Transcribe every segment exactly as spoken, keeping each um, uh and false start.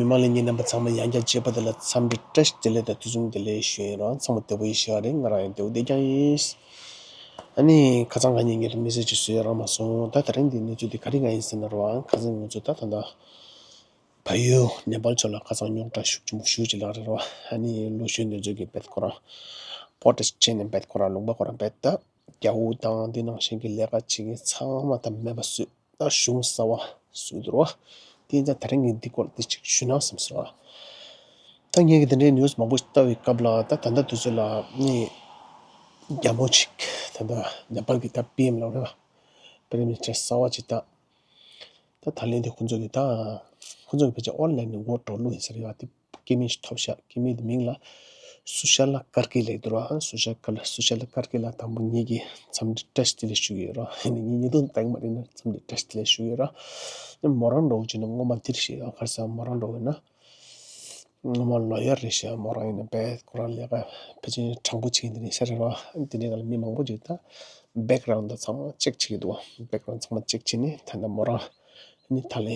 མ་ལས་ཉིན་རྣམ་པ་ཚང་མ་ཡང་བསྐྱར་མཇལ་བ་དེ་ལ་འཚམས་འདྲི་བཀྲ་ཤིས་བདེ་ལེགས་དང་དུས་གསུམ་བདེ་ལེགས་ཞུ་ཡིན་རང་། ཚང་མ་བདེ་པོ་ཡིན་ཤག་རེད། ང་རང་ཡང་བདེ་པོ་བསྡད་ཀྱང་ཡིན། ཨ་ནི་ཁ་སང་ཁ་ཉིན་ངས་མི་སེ་ཇི་བཟོས་ཡ་རག་མ་སོང་། ད་ད་རིང་འདི་གནས་ཚུལ་འདི་ག་རེ་གང་ཡིན་ཟེར་ན་རོ། ཁ་སང་ང་ཚོ་ད་ད་ད་བལ་ཡུལ་ནེ་པཱལ་ཕྱོགས་ལ་ཁ་སང་རྙོག་དྲ་ཤུགས་ཆེན་པོ་ཞེ་ཅིག་ལངས་རེད་རོ། ཨ་ནི་ལོ་གཞོན་དེ་ཚོ་གིས་བེད་ཁོ་རང་པོ་ཊེ་སི་ཊི་བྱས་ནས་བེད་ཁོ་རང་ལུང་པ་ཁོ་རང་བེད་ད། རྒྱ་བོ་དང་འདི་ནང་བཞིན་གྱི་ལས་ཀ་བྱེད་མཁན་ཚང་མ་ད་མེད་པ་བཟོས། ད་གཞུང་གསར་པ་བཟོས་འདུག་རོ། དེ་ཡིན་ཙང་ད་རིང་གི་འདི་སྐོར་འདི་ཅིག་ཞུ་ན་བསམ་སོང་ར། ད་ངས་ཀྱི་དེ་འདྲའི་ནིའུ་སི་མང་པོ་ཞིག་ལྟ་བའི་སྐབས་ལ་ད་ད་ལྟ་དུས་ཚོད་ལ་ནི་རྒྱ་མོ་ཅིག་ད་ལྟ་ནེ་པཱལ་གྱི་ད་པི་ཨེམ་ལབ་རེད་པ། པི་རེམ་མི་ནི་སི་ཊར་གསར་པ་ཅིག་ད། ད་ད་ལན་དེ་ཁོང་ཚོ་གི་ད་ཁོང་ཚོ་གི་ཕལ་ཆེར་ཨོན་ལན་ནས་འོ་འགྲོ་ལུགས་ཡིན་ས་རེད་བ། དེ་སྐྱེ་དམན་ཞིག་ཐོབ་ཤག་སྐྱེ་དམན་དེ་མིང་ལ་སུ་ཤ་ལ་ཀར་ཀི་ལབ་འདུག་ར། སུ་ཤ་ཀ་ལ་སུ་ཤ་ལ་ཀར་ཀི་ལ་དང་པོ་ངེད་ཀྱིས་འཚམས་འདྲི་བཀྲ་ཤིས་བདེ་ལེགས་ཞུ་གི་ཡོད་ར། ཡིན་ནའི་ངེད་གཉིས་དོན་དག་མ་རེད་ན་འཚམས་འདྲི་བཀྲ་ཤིས་བདེ་ལེགས་ཞུ་གི་ཡོད་ར། མོ་རང་འདྲ་བོ་བྱས་ན་སྔོན་མ་འདིར་ཞིག་ཡོད། ག་རེ་ཟེར་མོ་རང་འདྲ་བོ་ཡིན་ན། སྔོན་མ་ལོ་ཡར་རེད་ཤག་མོ་རང་ཡིན་ན་བས་ཁོ་རང་ལས་ཀ་ཕལ་ཆེར་དྲང་པོ་བྱེད་ཀྱི་འདི་རེད་ཤག་རེད་བ། འདི་འདྲའི་སྒང་ལ་མི་མང་པོ་ཅིག་ད་བེག་གྷ་རའུན་ཌ་ཚང་མ་ཅེག་བྱེད་ཀྱི་འདུག་བ། བེག་གྷ་རའུན་ཌ་ཚང་མ་ཅེག་བྱས་ནས་ད་ལྟ་མོ་རང་ནི་ད་ལན་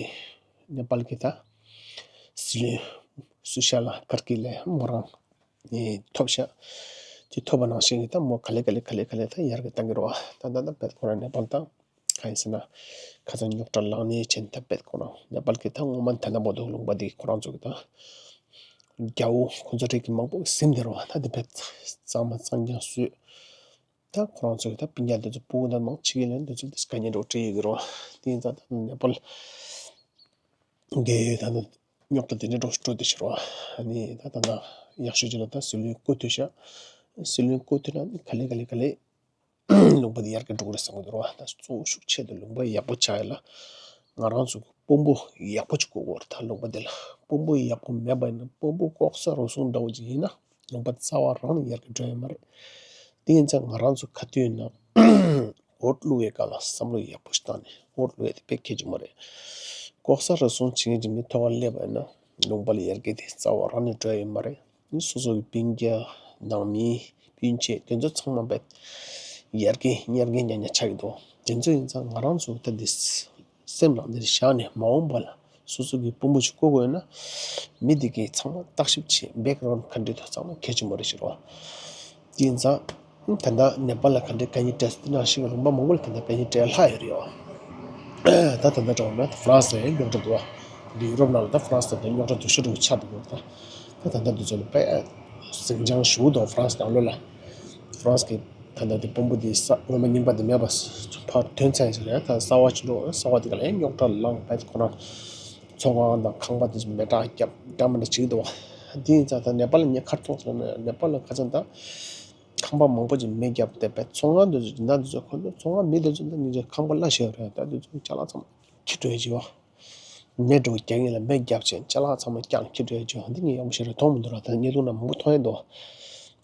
ནེ་པཱལ་གྱི་ད་སྲིད་བློན་སུ་ཤ་ལ་ཀར་ཀི་ལ་མོ་རང་ནི་ཐོབ་ཤག་དེ་ཐོབ་པ་ནང་བཞིན་གྱི་ད་མོ་ག་ལེ་ག་ལེ་ག་ལེ་ག་ལེ་ད་ཡར་གི་བཏང་གི་རེད་བ། ད་ད་ད་བེག་ཁོ་རང་ནེ་པཱལ་དང་། གང་ཡིན་ཟེར་ན། ཁ་སང་རྙོག་དྲ་ལངས་ནས་བྱས་ནས་ད་བེད་ཁོ་རང་ནེ་པཱལ་གྱི་ད་སྔོན་མ་ད་ལྟ་བར་དུ་ལུང་པ་འདི་ཁོ་རང་ཚོ་གི་ད་རྒྱ་བོ་ཁོ་ཚོ་རིགས་ཀྱི་མང་པོ་ཟིན་དེ་རུ་ད་དེ་བེད་གཙང་མ་གཙང་རྐྱང་བཟོས། ད་ཁོ་རང་ཚོ་གི་ད་སྤུན་ཀྱག་འདི་ཚོ་སྤུ་གུ་ད་མང་ཆེ་གི་ལན་འདི་ཚོ་དེ་དཀའ་ངལ་འདྲ་བོ་འཕྲད་ཡོད་ཀྱི་རེད་བ། དེ་ཡིན་ཙང་ད་ནེ་པཱལ་གི་ད་ད་རྙོག་དྲ་དེ་འདྲ་འདྲ་བོ་འགྲོ་བསྡད་ཤག་རེད་བ། ཨ་ནི་ད་ད་ད་ཡག་ཤོས་ཅིག་ལ་ད་སྲིད་བློན་བསྐོ་ཐུབ་ཤག་སྲིད་བློན་བསྐོ་ཐུབ་ན་ནི་ག་ལེ་ག་ལེ་ག་ལེ། ལུང་པ་འདི་ཡར་རྒྱས་འགྲོ་གི་རེད་བསམ་གྱི་འདུག་ར། ད་གཙོ་བོ་ཤུགས་ཆེ་དུ་ལུང་པ་ཡག་པོ་ཆགས་ཡ་ལ་ང་རང་ཚོ་གི་དཔོན་པོ་ཡག་པོ་ཅིག་དགོས་ཀྱི་རེད། ད་ལུང་པ་འདི་ལ་དཔོན་པོ་ཡག་པོ་མེད་པ་ཡིན་ན། དཔོན་པོ་ལྐོག་ཟ་རུལ་སུངས་འདྲ་བོ་ཅིག་ཡིན་ན་ལུང་པ་རྩ་བ་རང་ནས་ཡར་རྒྱས་འགྲོ་ཡ་མ་རེད། དེ་ཡིན་ཙང་ང་རང་ཚོ་ག་དུས་ཡིན་ན་འོ་བླུག་པའི་སྐབས་ལ་བསམ་བློ་ཡག་པོ་ཞིག་བཏང་ནས་འོ་བླུག་ཡ་དེ་དཔེ་གལ་ཆེན་པོ་རེད། ལྐོག་ཟ་རུལ་སུངས་བྱེད་མཁན་གྱི་མི་ཐོག་ཁར་སླེབས་པ་ཡིན་ན་ལུང་པ་ལ་ཡར་རྒྱས་དེ་རྩ་བ་རང་ནས་འགྲོ་ཡ་ཡོད་མ་རེད། ནི་སོ་སོ་གི་སྤུན་ཀྱག་ནང་མི་སྤུན་མཆེད་དེ་ཚོ་ཚང་མ་བས་ཡར་རྒྱས་ཉར་རྒྱས་ཉར་ཉར་ཆགས་ཀྱི་འདུག་དེ་ཚོ་ཡིན་ཙང་ང་རང་ཚོ་ད་འདི་སེམས་ནང་འདིར་བཞག་ནས་མ་འོངས་པ་ལ་སོ་སོ་གི་དཔོན་པོ་ཞིག་བསྐོ་དགོས་ན། མི་འདི་གས་ཚང་མ་བརྟག་ཞིབ་བྱེད། བེག་གྷ་རའུན་ཌ་ག་འདྲ་འདུག་ཚང་མ་གལ་ཆེན་པོ་རེད་ཤག་རོ། དེ་ཡིན་ཙང་ད་ལྟ་ནེ་པཱལ་ལ་ག་འདྲའི་དཀའ་ངལ་འཕྲད་སོང་། དེ་ནང་བཞིན་གྱི་ལུང་པ་མང་པོ་ལ་ད་ལྟ་དཀའ་ངལ་འཕྲད་ལྷག་ཡོད་རེད་ཡོ། ད་ད་ལྟ་འདྲ་བོ་ན་ད་ཧྥ་རན་སི་ལ་ཡང་རྙོག་དྲ་འདུག་བ། འདི་ཡུ་རོབ་ནང་ལ་ད་ཧྥ་རན་སི་ད་ལྟ་རྙོག་དྲ་སྡུག་ཤོས་འདྲ་བོ་ཆགས་འདུག་གོ། ད་ད་ད་ལྟ་འདི་ཚོ་ལ་དཔེ་ཟིང་ཆ་ཞེ་པོ་འདུག་ཧྥ་རན་སི་ནང་ལོགས་ལ། ཧྥ་རན་སི་གི་ད་ལྟ་དེ་དཔོན་པོ་དེ་ས་སྔོན་མ་རྙིང་པ་དེ་མེད་པ་ཕར་ཐོན་ཚར་ཡིན་ཟེར་ནས། ད་གསར་པ་ཅིག་འགྲོ། གསར་པ་དེ་ག་ལ་ཡང་རྙོག་དྲ་ལངས་བས་ཁོ་རང་ཚོང་ཁང་དང་ཁང་པ་དེ་ཚོ་མེ་སྲེག་བརྒྱབ་འདྲ་མི་འདྲ་བྱེད་ཀྱི་འདུག་བ། དེ་ཡིན་ཙང་ད་ནེ་པཱལ་ལ་ངས་ག་རེ་མཐོང་སོང་ན། ནེ་པཱལ་ལ་ཁ་སང་ད་ཁང་པ་མང་པོ་ཅིག་མེ་བརྒྱབ་བསྡད་པས། ཚོང་ཁང་དེ་ཚོ་སྦྱིན་བདག་དེ་ཚོ་ཁོ་ཚོ་ཚོང་ཁང་མི་དེ་ཚོ་ད་ཉིན་རྒྱབ་ཁང་པ་གླ་བཞག་ཡོད་རེད། ད་དེ་ཚོ་ཅ་ལག་ཚང་མ་འཁྱེར་འགྲོ་ཡ་བྱེད་བ། མེ་འདྲ་བོ་རྒྱག་མཁན་ལ་མེ་བརྒྱབ་བྱས་ཅ་ལག་ཚང་མ་བརྐྱངས་འཁྱེར་འགྲོ་ཡ་བྱེད་བ། འདི་ངས་ཡག་པོ་ཞེ་དྲག་མཐོང་མི་འདུག་ར། ད་བརྙན་ཐུང་ནང་མང་པོ་མཐོང་ཡ་འདུག་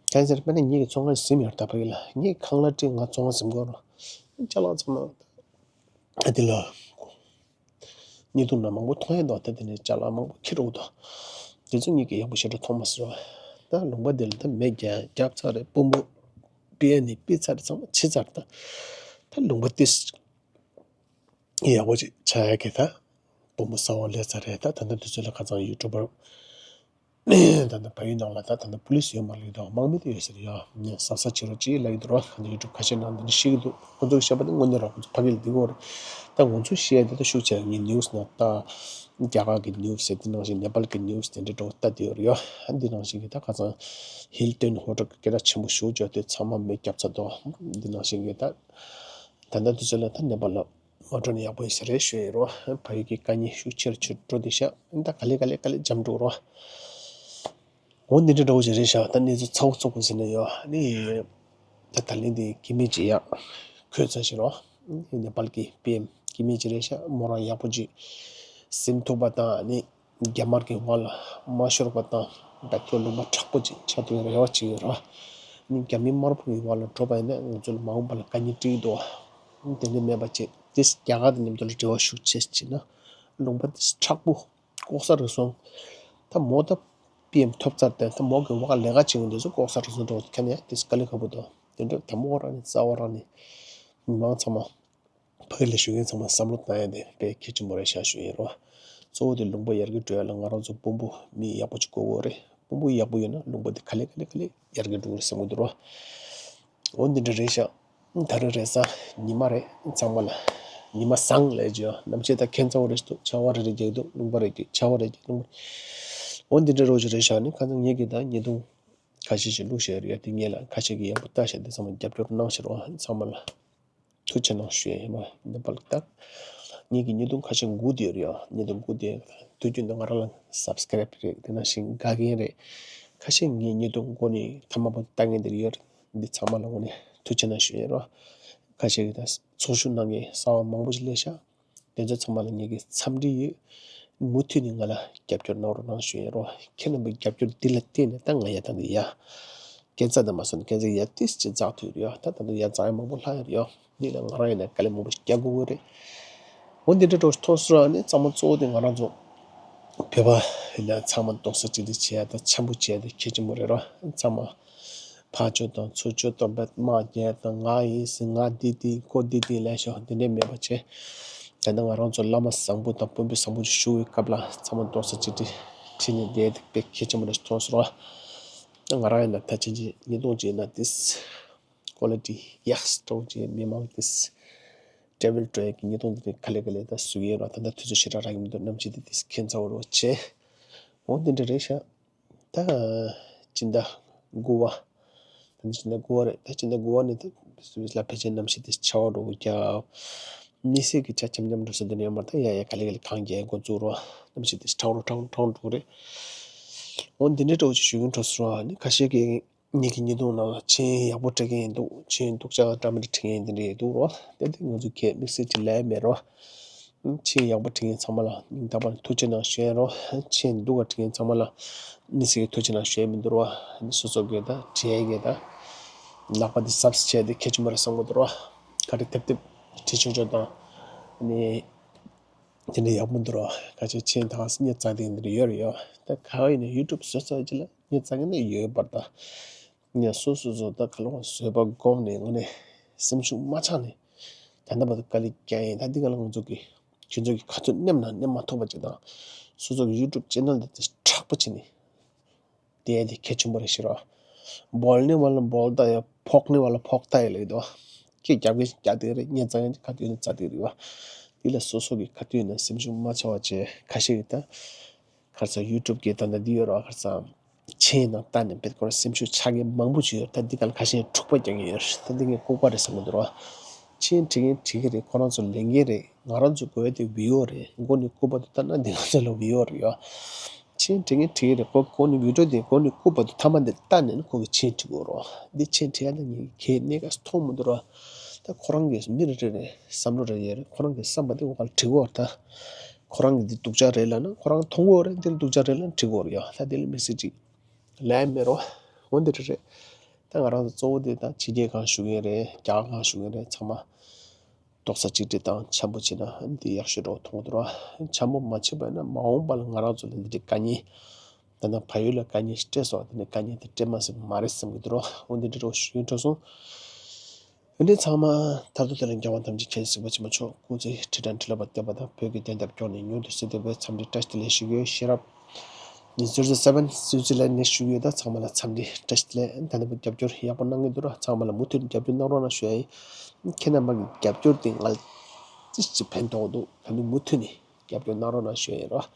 གང་ཟེར་དཔེར་ན་ངེད་ཀྱི་ཚོང་ཁང་ཟིན་ཡོད་རེད། ད་ཕ་གི་ལ་ངས་ཁང་གླ་སྤྲད། ང་ཚོང་ཁང་ཟིན་དགོས་ར། ཅ་ལག་ཚང་མ་ཨ་དེ་ལ་བརྙན་ཐུང་ནང་མང་པོ་མཐོང་ཡ་འདུག་ད་དེ་ནས་ཅ་ལག་མང་པོ་འཁྱེར་འགྲོ་གི་འདུག་དེ་ཚོ་ངེད་ཀྱིས་ཡག་པོ་ཞེ་དྲག་མཐོང་མ་སོང་བ། ད་ལུང་པ་དེ་ལ་ད་མེ་བརྒྱབ་བརྒྱབ་ཚར་རེད། དཔོན་པོ་པི་ཨེ་ནས་ཕུད་ཚར་རེད། ཚང་མ་བྱས་ཚར་རེད། ད་ད་ལུང་པ་དེ་ཡག་པོ་ཅིག་ཆགས་ཡག་གི་ད་དཔོན་པོ་གསར་པ་སླེབས་ཚར་རེད། ད་ད་ལྟ་དུས་ཚོད་ལ་ཁ་སང་ཡུ་ཊུབ་པར་ད་ལྟ་བལ་ཡུལ་ནང་ལ་ད་ད་ལྟ་པུ་ལིས་ཡོད་མ་རེད་དོ། དམག་མི་དེ་ཡོད་ཟེར་ཡ། གཟབ་གཟབ་བྱེད་རོགས་ཅིག་ལབ་ཀྱི་འདུག་རོ། ད་ལྟ་ཡུ་ཊུབ་ཁ་ཤས་ནང་འདི་འདྲ་བཤད་ཀྱི་འདུག་ཁོ་ཚོས་བཤད་པ་དེ་དངོས་གནས་རོ། ཁོ་ཚོ་ཕ་གི་ལ་འདི་གོ་རེད། ད་ང་ཚོས་བཤད་ཡ་དེ་ད་ཤུགས་ཆེ་ངས་ནིའུ་སི་ནང་ལྟ། རྒྱ་གར་གྱི་ནིའུ་སི་ཟེར། དེ་ནང་བཞིན་ནེ་པཱལ་གྱི་ནིའུ་སི་དེ་འདྲ་འདྲ་བོ་ལྟ་དེ་ཡོད་རེད་ཡ། འདི་ནང་བཞིན་གྱི་ད་ཁ་སང་ཧིལ་ཊོན་ཧོ་ཊེལ་གྱི་སྐད་གྲགས་ཆེན་པོ་ཞེ་པོ་ཅིག་དེ་ཚང་མ་མེ་བརྒྱབ་ཚར་འདུག་འདི་ནང་བཞིན་གྱི་ད་ད་ལྟ་དུས་ཚོད་ལ་ད་ནེ་པཱལ་ལ་མ་འགྲོ་ན་ཡག་པོ་ཡིན་ས་རེད་ཞུ་ཡི་རོ། ཕ་ཡུལ་གྱི་དཀའ་ངལ་ཤུགས་ཆེ་རུ་ཆེ་རུ་འགྲོ་བསྡད་ཤག་ད་ག་ལེ་ག་ལེ་ག་ལེ་འཇམ་འགྲོ་རོ། འོ་འདི་འདྲ་འདྲ་བོ་ཞིག་རེད་ཤག་ད་གནས་ཚུལ་ཚ་བོ་ཚ་བོ་ཟེར་ན་ཡོད། ཨ་ནི་ད་ད་ལན་དེ་སྐྱེ་དམན་ཅིག་ཡག་འཁོད་ཚར་ཞིག་རོ། ནེ་པཱལ་གྱི་པི་ཨེམ་སྐྱེ་དམན་ཅིག་རེད་ཤག་མོ་རང་ཡག་པོ་ཅིག་ཟིན་ཐུབ་པ་དང་། ཨ་ནི་རྒྱ་དམར་གྱི་འོག་ལ་མ་ཤོར་བ་དང་། བལ་ཐོག་ལུང་པ་མཁྲེགས་པོ་ཅིག་ཆགས་ཐུབ་པའི་རེ་བ་ཅིག་ཡོད་ར། ནི་རྒྱ་མི་དམར་པོ་གི་འོག་ལ་འགྲོ་བ་ཡིན་ན་ང་ཚོ་ལ་མ་འོངས་པ་ལ་དཀའ་ངལ་འཕྲད་ཀྱི་འདུག་དེ་འདྲ་མེད་པ་བྱས་ཏེ་རྒྱ་གར་དང་མཉམ་དུ་ལ་འབྲེལ་བ་ཤུགས་ཆེ་བྱས་ན་ལུང་པ་དེ་མཁྲེགས་པོ། ལྐོག་ཟ་རུལ་སུངས། ད་མོ་ད་པི་ཨེམ་ཐོབ་ཚར་ཏེ་ད་མོ་གི་འོག་ལས་ཀ་བྱེད་མཁན་དེ་ཚོ་ལྐོག་ཟ་རུལ་སུངས་འགྲོ་མཁན་ཡ་དེ་དཀའ་ལས་ཁག་པོ་འདུག་དེ་འདྲ་ད་མོ་རང་ནས་རྩ་བ་རང་ནས་མི་མང་ཚང་མ་ཕ་གི་ལ་བཞུགས་མཁན་ཚང་མ་བསམ་བློ་བཏང་ཡ་དེ་དཔེ་གལ་ཆེན་པོ་རེད་ཤག་ཞུ་ཡིན་རོ། གཙོ་བོ་དེ་ལུང་པ་ཡར་རྒྱས་འགྲོ་ཡ་ལ་ང་རང་ཚོ་དཔོན་པོ་མི་ཡག་པོ་ཅིག་དགོས་ཀྱི་ཡོད་རེད། དཔོན་པོ་ཡག་པོ་ཡོད་ན་ལུང་པ་དེ་ག་ལེ་ག་ལེ་ག་ལེ་ཡར་རྒྱས་འགྲོ་གི་རེད་བསམ་གྱི་འདུག་རོ། འོ་འདི་འདྲ་རེད་ཤག་ད་རེས་རེས་གཟའ་ཉི་མ་རེད། ཚང་མ་ལ་ཉི་མ་བཟང་ལབ་ཀྱི་ཡོད། གནམ་གཤིས་ད་ཁྱད་མཚར་པོ་རེད་འདུག་ཆར་པ་རེ་རེ་རྒྱག་འདུག་ལུང་པ་རེ་རྒྱག་ཆར་པ་རེ་རྒྱག་ལུང་པ། འོ་འདི་འདྲ་རོ་ཅིག་རེད་ཤག་ནི་ཁ་སང་ངེད་ཀྱིས་ད་ཉེས་རྡུང་ཁ་ཤས་ཤིག་བླུགས་བཞག་ཡོད་རེད་ཡ། དེ་ངེད་ལ་ཁ་ཤས་ཀྱིས་ཡག་པོ་ལྟ་བཞག་དེ་ཚང་མ་རྒྱབ་སྐྱོར་གནང་བཞག་རོགས། ཚང་མ་ལ་ཐུགས་རྗེ་གནང་ཞུ་ཡ་ཡིན་པ་ནེ་པཱལ་ལ་ད། ངེད་ཀྱི་ཉེས་རྡུང་ཁ་ཤས་འགུག་བསྡད་ཡོད་རེད་ཡ། ཉེས་རྡུང་འགུག་བསྡད་ཡོད། དུས་རྒྱུན་དུ་ང་རང་ལ་སབ་སི་ཀེ་རེབ་རེད། དེ་ནང་བཞིན་དགའ་མཁན་རེད། ཁ་ཤས་ངའི་ཉེས་རྡུང་འགོ་ནས་མཐའ་མ་བར་ལྟ་མཁན་དེ་ཡོད་རེད། འདི་ཚང་མ་ལ་དངོས་གནས་ཐུགས་རྗེ་གནང་ཞུ་ཡ་ཡིན་རོགས། ཁ་ཤས་ཀྱིས་ད་ཚོགས་ཞུགས་གནང་མཁན་གསར་པ་མང་པོ་ཞིག་སླེབས་ཤག་དེ་ཚོ་ཚང་མ་ལ་ངེད་ཀྱི་འཚམས་འདྲི་ཡོད། མུ་མཐུད་ནས་ང་ལ་རྒྱབ་སྐྱོར་གནང་རོགས་གནང་ཞུ་ཡ་ཡིན་རོགས། ཁྱེད་རྣམ་པའི་རྒྱབ་སྐྱོར་འདི་ལ་བརྟེན་ནས་ད་ང་ཡ་ད་འདི་ཡ། སྐས་འཛེག་དང་མ་སོང་ནས་སྐས་འཛེག་ཡ་ཏིས་ཅིག་འཛེག་ཐུབ་ཡོད་རེད་ཡ། ད་ད་དུང་ཡ་འཛེག་ཡ་མང་པོ་ལྷག་ཡོད་རེད་ཡ། འདི་ལ་ང་རང་ཡིན་ན་དཀའ་ལས་མང་པོ་ཞིག་རྒྱག་དགོས་ཀྱི་རེད། འོ་འདི་འདྲ་འགྲོ་ཐོག་སོ་ར་ནི་གཙང་མ་གཙོ་བོ་དེ་ང་རང་ཚོ་བོད་པ་ཡིན་ན་ཚང་མ་རྡོག་རྩ་གཅིག་སྒྲིལ་བྱེད་ཡ་དང་འཆམ་པོ་བྱེད་ཡ་དེ་གལ་ཆེན་པོ་རེད་རོ། ཚང་མ་ཕར་ཕྱོགས་དང་ཚུར་ཕྱོགས་དང་བད་དམག་རྒྱག་དང་ང་ཡིན་ཟེར་ང་འདི་འདི་ཁོ་འདི་འདི་ལས་ཤོག་འདི་འདྲས་མེད་པ་བྱས། ད་ལྟ་ང་རང་ཚོ་བླ་མ་བཟང་པོ་དང་དཔོན་པོ་བཟང་པོ་ཞིག་བཞུགས་པའི་སྐབས་ལ་ཚང་མ་རྡོག་རྩ་གཅིག་སྒྲིལ་བྱས་ནས་བསྡད་དེ་དཔེ་གལ་ཆེན་པོ་རེད་ཐོག་སོ་ར། ང་རང་ཡིན་ན་ད་ཕྱིན་ཆད་ཉེས་རྡུང་བྱས་ན་དེ། ཀོ་ལི་ཊི་ཡག་སྤྲོ་བྱས་མི་མང་དེ་ཊེ་བལ་འགྲོ་ཡག་གི་ཉེས་རྡུང་དེ་ག་ལེ་ག་ལེ་ད་བཟོ་གི་ཡོད་ར། ད་ལྟ་དུས་ཚོད་ཞེ་དྲག་རག་གི་མི་འདུག་གནམ་གཤིས་དེ་དེ་ཁྱད་མཚར་པོ་རོ་བྱས། འོ་འདི་འདྲ་རེད་ཤག་ད་སྤྱི་ཟླ་དགུ་པ། ད་ནི་སྤྱི་ཟླ་དགུ་པ་རེད། ད་སྤྱི་ཟླ་དགུ་པ་ནས་ད་སུད་སི་ལ་ཕལ་ཆེར་གནམ་གཤིས་དེ་ཆར་པ་འགྲོ་གི་རྒྱག་དམིགས་བསལ་གྱི་ཆ་འཆམ་འཆམ་འགྲོ་ས་དེ་ནས་ཡོད་མ་རེད། ད་ཡ་ཡ་ག་ལེ་ག་ལེ་གངས་རྒྱག་འགོ་བཙུགས་རོ། གནམ་གཤིས་དེ་གྲང་རུ་གྲང་རུ་གྲང་རུ་འགྲོ་གི་རེད། འོ་འདི་འདྲ་འདྲ་བོ་ཅིག་ཞུ་གི་འགྲོ་སོང་ར། ནི་ཁ་ཤས་ཀྱིས་ངེད་ཀྱི་ཉེས་རྡུང་ནང་ལ་མཆན་ཡག་པོ་འབྲི་མཁན་ཡིན་འདུག་མཆན་སྡུག་ཅག་འདྲ་མི་འདྲ་འབྲི་མཁན་དེ་འདྲ་ཡོད་འདུག་རོ། དེ་དེ་ང་ཚོ་གས་དམིགས་བསལ་གྱི་ལན་མེད་རོ། མཆན་ཡག་པོ་འབྲི་མཁན་ཚང་མ་ལ་སྙིང་ཐག་པ་ནས་ཐུགས་རྗེ་གནང་ཞུ་ཡ་རོ། མཆན་སྡུག་ག་འབྲི་མཁན་ཚང་མ་ལ་དམིགས་བསལ་གྱི་ཐུགས་རྗེ་གནང་ཞུ་ཡ་མི་འདུག་རོ། སོ་སོ་གས་ད་བྲིས་ཡ་གས་ད་ལག་པ་འདི་སབ་སི་བྱས་ཏེ་གལ་ཆེན་པོ་རེད་བསམ་གི་འདུག་རོ། ག་རེ་དེབ་དེབ་བྲིས་ཆོག་ཆོག་དང་ནི། དེ་འདྲ་ཡག་པོ་འདུག་རོ། ཁ་ཆེ་ཆེན་ཐང་སི་ཉེ་ཙག་དེ་འདྲ་ཡོད་རེད་ཡོ། ད་ག་ཡིན་ན་ཡུ་ཊུབ་བཟོས་ཚར་རྗེས་ལ་ཉེ་ཙག་ནི་ཡོད་པར་ད། ངས་སོ་སོ་སོ་ད་ག་ལོང་བཟོས་པ་སྒོམ་ནས་ངོ་ནས་སེམས་ཤུགས་མ་ཆག་ནས་ད་ལྟ་བར་དུ་དཀའ་ལས་བརྒྱབ་ཡིན། ད་འདི་ག་ལ་ང་ཚོ་གི་ཁྱོད་ཚོ་གི་ཁ་ཐུག་མནན་ན་མནན་མ་ཐུབ་པ་ཅིག་དང་། སོ་སོ་གི་ཡུ་ཊུབ་ཆེ་ནལ་དེ་དྲག་པོ་བྱས་ནས། དེ་དེ་གལ་ཆེན་པོ་རེད་ཤི་རོ། बोलने वाला बोलता है, फोड़ने वाला फोड़ता है ལབ་དོ། ཁྱེད་རྒྱབ་ཀྱི་རྒྱབ་དེ་རེད། ཉེ་ཙག་ཡང་ཁ་ཐུག་ནས་རྩ་དེ་རེད་བ། དེ་ལ་སོ་སོ་གི་ཁ་ཐུག་ནས་སེམས་ཤུགས་མ་ཆག་པ་བྱས། ཁ་ཤས་ཀྱི་ད་ཁར་ས་ཡུ་ཊུབ་གི་ད་ལྟ་འདི་ཡོད་རོ། ཁར་ས་མཆན་ནང་ལྟ་ནས་བེད་ཁོ་ར་སེམས་ཤུགས་ཆག་མཁན་མང་པོ་ཅིག་ཡོད། ད་འདི་ག་ལ་ཁ་ཤས་འཁྲུག་པ་རྒྱག་མཁན་ཡོད་རེད། ད་འདི་ངས་ལྐུགས་པ་རེད་བསམ་གི་འདུག་རོ། མཆན་འབྲི་མཁན་འབྲི་གི་རེད། ཁོ་རང་ཚོ་ལེན་མཁན་རེད། ང་རང་ཚོ་དགོས་དེ་བི་ཡོ་རེད། མགོ་ནས་ལྐུགས་པ་དེ་ལྟ་ན་འདི་ང་ཚོ་ལ་བི་ཡོ་རེད་ཡོ། མཆན་འབྲི་མཁན་འབྲི་གི་རེད། ཁོ་ཁོ་ནི་བི་ཌིའོ་དེ་ཁོ་ནི་ལྐུགས་པ་དེ་མཐའ་མ་དེ་ལྟ་ནས་ནི་ཁོ་གི་མཆན་འབྲི་དགོས་རོ། འདི་མཆན་འབྲི་ཡ་ན་ངས་ཁྱེད་གནས་ཀ་མཐོང་མི་འདུག་རོ། ད་ཁོ་རང་གིས་མི་རེ་རེ་ནས་བསམ་བློ་རེ་ཡོད་རེད། ཁོ་རང་གི་བསམ་པ་དེ་འོ་ག་ལ་འབྲི་དགོས་རེད། ད་ཁོ་རང་གི་འདི་སྡུག་ཅག་རེད་ལབ་ན་ཁོ་རང་མཐོང་གི་ཡོད་རེད། འདི་ལ་སྡུག་ཅག་རེད་ལབ་ན་འབྲི་དགོས་རེད་ཡོ། ད་དེ་ལ་དམིགས་བསལ་ཅིག་ལན་མེད་རོ། འོ་འདི་རེད་རེད། ད་ང་རང་ཚོ་གཙོ་བོ་དེ་ད་ཕྱི་རྒྱལ་གང་བཞུགས་མཁན་རེད། རྒྱ་གར་གང་བཞུགས་མཁན་རེད། ཚང་མ་རྡོག་རྩ་གཅིག་སྒྲིལ་དང་འཆམ་པོ་བྱས་ན་འདི་ཡག་ཤོས་འགྲོ་མཐོང་གི་འདུག་ར། འཆམ་པོ་མ་བྱས་པ་ཡིན་ན་མ་འོངས་པ་ལ་ང་རང་ཚོ་ལ་འདི་འདྲའི་དཀའ་ངལ། ད་ནང་བལ་ཡུལ་ལ་དཀའ་ངལ་ཞིག་སྤྲད་སོང་། དེ་ནས་དཀའ་ངལ་དེ་སྤྲད་མ་སྲིད་པ་མ་རེད་བསམ་གྱི་འདུག་ར། འོ་འདི་འདྲ་འགྲོ་ཞུ་ཡིན་འགྲོ་སོང་། འདི་ཚང་མ་མཐར་ཐུག་དེ་ལ་འགྱུར་བ་ཐམས་ཅད་མཁྱེན་གཟིགས་པ་ཆེན་པོ་མཆོག་སྐུ་ཚེ་ཁྲི་ཕྲག་ཁྲི་ལ་བར་བརྟན་པ་དང་བོད་ཀྱི་བདེན་མཐའ་སྐྱོང་ནས་མྱུར་དུ་གཟིགས་ཐུབ་པའི་འཚམས་འདྲི་བཀྲ་ཤིས་བདེ་ལེགས་ཞུ་གི་ཡོད། ཤེས་རབ་ནི་ཟེར་ཟེར་སེ་བན་སུའི་ཙི་ལན་ནས་ཞུ་གི་ཡོད། ད་ཚང་མ་ལ་འཚམས་འདྲི་བཀྲ་ཤིས་བདེ་ལེགས། ད་ནི་རྒྱབ་སྐྱོར་ཡག་པོ་གནང་གི་འདུག་ར། ཚང་མ་ལ་མུ་མཐུད་ནས་རྒྱབ་སྐྱོར་གནང་རོགས་གནང་ཞུ་ཡ་ཡིན། ཁྱེད་རྣམ་པ་གི་རྒྱབ་སྐྱོར་དེ་ང་ལ་ཅི་ཞིག་ཕན་ཐོགས་འདུག་ད་ནི་མུ་མཐུད་ནས་རྒྱབ་སྐྱོར་གནང་རོགས་གནང་ཞུ་ཡ་ཡིན་ར།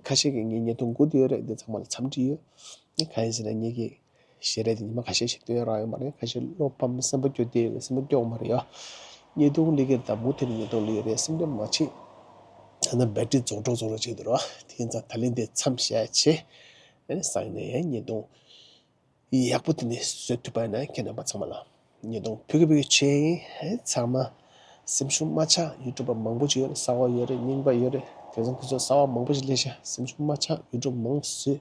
ཁ་ཤས་ཀྱིས་ངའི་ཉེས་རྡུང་འགུག་བསྡད་ཡོད་རེད། འདི་ཚང་མ་ལ་འཚམས་འདྲི་ཡོད། ངས་གང་ཡིན་ཟེར་ན་ངེད་ཀྱི་ཞལ་རས་དེ་ཉི་མ་ཁ་ཤས་ཤིག་སྟོན་ཡ་རག་ཡོད་མ་རེད། ཁ་ཤས་བློ་ཕམ་སེམས་པ་སྐྱོ་བསྡད་ཡོད། སེམས་པ་སྐྱོ་མ་རེད་ཡ། ཉེས་རྡུང་སླེབས་ཀྱི་རེད། ད་མུ་མཐུད་ནས་ཉེས་རྡུང་སླེབས་ཀྱི་རེད། སེམས་ཁྲལ་མ་བྱེད། ད་ནི་བེ་ཊི་རི་རྫོགས་འགྲོ་རྫོགས་འགྲོ་བྱེད་འདུག་ར། དེ་ཡིན་ཙང་ད་ལན་དེ་མཚམས་བཞག་བྱས། ཨ་ནི་སང་ནས་ཡང་ཉེས་རྡུང་ཡག་པོ་དེ་ནས་བཟོ་ཐུབ་པ་ཡིན་ན་ཁྱེད་རྣམ་པ་ཚང་མ་ལ་ཉེས་རྡུང་ཕུལ་གི་ཕུལ་གི་བྱས་ཡིན། ཨ་ནི་ཚང་མ་སེམས་ཤུགས་མ་ཆག་ཡུ་ཊུབ་པ་མང་པོ་ཅིག་ཡོད་རེད། གསར་པ་ཡོད་རེད། རྙིང་པ་ཡོད་རེད། དེང་སང་ཁོ་ཚོ་གསར་པ་མང་པོ་ཞིག་སླེབས་ཤག་སེམས་ཤུགས་མ་ཆག་ཡུ་ཊུབ་མང་བཟོས།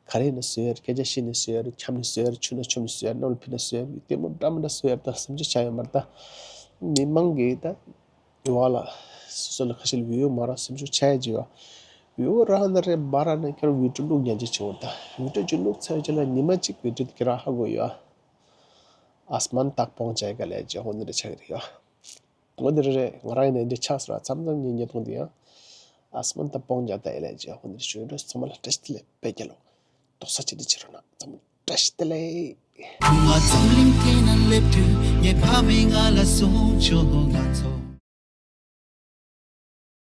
ག་རེ་ཡིན་ན་བཟོས་ཡོད་རེད། སྐད་ཆ་བཤད་ནས་བཟོས་ཡོད་རེད། འཁྱམ་ནས་བཟོས་ཡོད་རེད། ཆུ་ནང་མཆོངས་ནས་བཟོས་ཡོད་རེད། གནམ་ལ་ཕུད་ནས་བཟོས་ཡོད་རེད། ལྟད་མོ་འདྲ་མི་འདྲ་བཟོས་ཡོད་རེད། ད་བསམ་ཚུལ་ཆགས་ཡོད་མ་རེད། ད་མི་མང་གིས་ད་ཡོད་ལ་སོ་སོ་ལ་ཁ་ཤས་ལ་བི་ཡོ་མ་རག་སེམས་ཤུགས་ཆག་ཡ་ཅིག་ཡོད། བི་ཡོ་རག་ན་རེད་མ་རག་ན་ཁྱོད་བི་ཌིའོ་བླུགས་ཉན་ཅིག་བྱེད་འོ། ད་བི་ཌིའོ་ཅིག་བླུགས་ཚར་རྗེས་ལ་ཉི་མ་གཅིག་བི་ཌིའོ་དེ་ཁྱེད་རང་ཧ་གོ་ཡོད། ཨ་སྨན་སྟག་ཕོང་བྱས་ག་ལས་ཅིག་འོ་འདི་འདྲ་ཆགས་ཀྱི་རེད་ཡ། འོ་འདི་རེད་རེད། ང་རང་ཡིན་ན་འདི་ཆགས་སོང་ར། མཚམས་མཚམས་ངའི་ཉེས་རྡུང་འདི་ཡང་ ཨ་སྨན་དང་སྤང་བྱ་དང་ཨེ་ལས་ཀྱི་ཧོན་རི་ཞུ་རོ་ཚང་མ་ལ་བཀྲ་ཤིས་བདེ་ལེགས་དཔེ་རྒྱལ་ལོ། རྡོག་རྩ་ཆེ་འདི་ཆེ་རོ་ན་ཚང་མ་བཀྲ་ཤིས་བདེ་ལེགས། ང་འཛམ་གླིང་དེ་ན་སླེབས་དུས་ངའི་ཕ་མས་ང་ལ་གསུངས་བྱུང་ང་ཚོ།